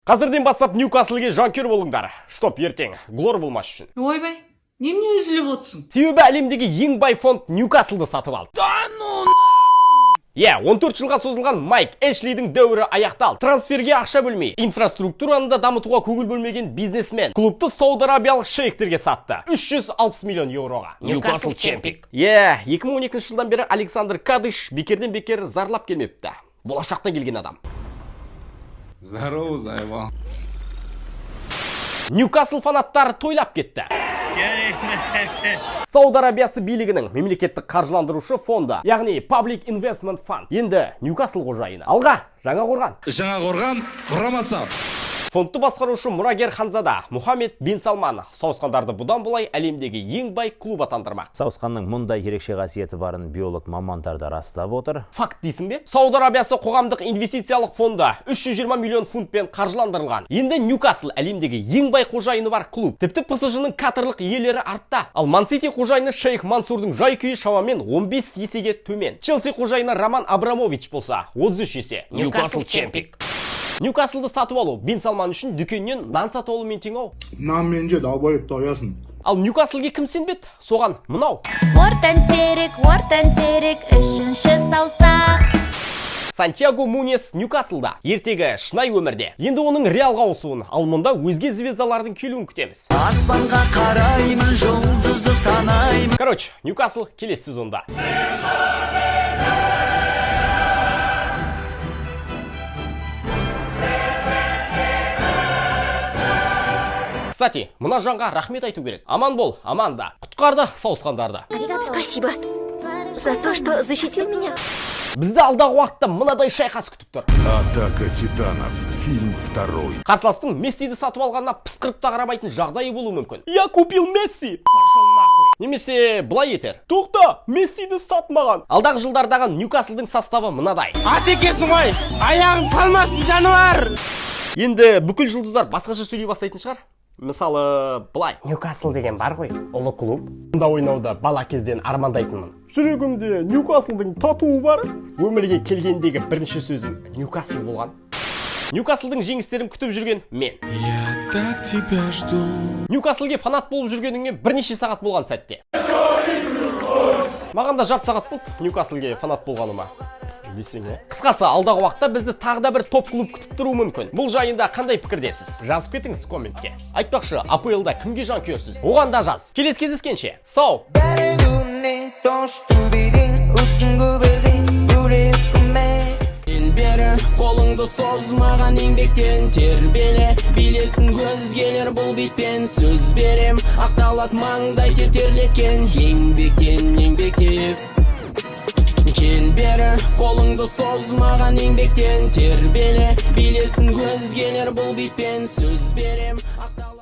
Қазірден бастап Ньюкаслге жанкүйер болыңдар, чтоб ертең глор болмас үшін. Ойбай, немене үзіліп отырсың? Себебі әлемдегі ең бай фонд Ньюкаслды сатып алды. Иә, 14 жылға созылған Майк Эшлидің дәуірі аяқталды. Трансферге ақша бөлмей, инфраструктураны да дамытуға көңіл бөлмеген бизнесмен клубты Сауд Арабиялық шейхтерге сатты. 360 миллион еуроға. Ньюкасл чемпик. Иә, 2012 жылдан бері Александр Кадыш бекерден бекер зарлап келмепті. Болашақтан келген адам. Здорово, заебал. Ньюкасл фанаттары тойлап кетті. Сауд Арабиясы билігінің мемлекеттік қаржыландырушы фонды, яғни Public Investment Fund, енді Ньюкасл қожайыны. Алға, жаңа қорған. Жаңа қорған құрамасы. Фондты басқарушы мұрагер ханзада Мұхаммед бин Салман сауысқандарды бұдан былай әлемдегі ең бай клуб атандырмақ. Сауысқанның мұндай ерекше қасиеті барын биолог мамандар да растап отыр. Факт дейсің бе? Сауд Арабиясы қоғамдық инвестициялық фонды 320 миллион фунтпен қаржыландырылған. Енді Ньюкасл әлемдегі ең бай қожайыны бар клуб. Тіпті ПСЖ-ның катарлық иелері артта. Ал Ман Сити қожайыны шейх Мансурдың жай күйі шамамен 15 есеге төмен. Челси қожайыны Роман Абрамович болса 33 есе. Ньюкасл чемпик. Ньюкаслды сатып алу Бин Салман үшін дүкеннен нан сатып алумен тең ау. Нанмен же, долбоеб, тоясың. Ал Ньюкаслге кім сенбеді? Соған мынау. Ортан терек, ортан терек, үшінші саусақ. Сантьяго Мунес Ньюкаслда. Ертегі шынайы өмірде. Енді оның Реалға ауысуын, ал мұнда өзге звездалардың келуін күтеміз. Аспанға қараймын, жұлдызды санаймын. Короче, Ньюкасл келесі сезонда. Кстати, мына жанға рахмет айту керек. Аман бол, Аманда. Құтқарды сауысқандарды. Спасибо за то, что защитил меня. Бізді алдағы уақытта мынадай шайқас күтіп тұр. Атака титанов. Фильм второй. Қарсыластың Мессиді сатып алғанына пысқырып та қарамайтын жағдайы болуы мүмкін. «Я купил Месси! Пошел нахуй!» Немесе былай етер: «Тоқта, Мессиді сатмаған!» Алдағы жылдардағы Ньюкаслдың составы мынадай. Ат екенсің ғой, аяғың талмасын, жануар! Енді бүкіл жұлдыздар басқаша сөйлей бастайтын шығар. Мысалы, былай: «Ньюкасл деген бар ғой, ұлы клуб. Мұнда ойнауды бала кезден армандайтынмын. Жүрегімде Ньюкаслдың татуы бар. Өмірге келгендегі бірінші сөзім Ньюкасл болған. Ньюкаслдың жеңістерін күтіп жүрген мен». Я так тебя жду. Ньюкаслге фанат болып жүргеніңе бірнеше сағат болған сәтте. Маған да жарты сағат болды Ньюкаслге фанат болғаныма десең, иә. Қысқасы, алдағы уақытта бізді тағы да бір топ клуб күтіп тұруы мүмкін. Бұл жайында қандай пікірдесіз? Жазып кетіңіз комментке. Айтпақшы, АПЛ-да кімге жанкүйерсіз? Оған да жаз. Келесі кездескенше, сау. Бәрі Бері қолыңды соз маған, еңбектен тербеле билесін өзгелер бұл битпен. Сөз берем, ақталады маңдай тер терлеткен еңбектен. Еңбектеп кел бері, қолыңды соз маған, еңбектен тербеле билесін өзгелер бұл битпен. Сөз берем.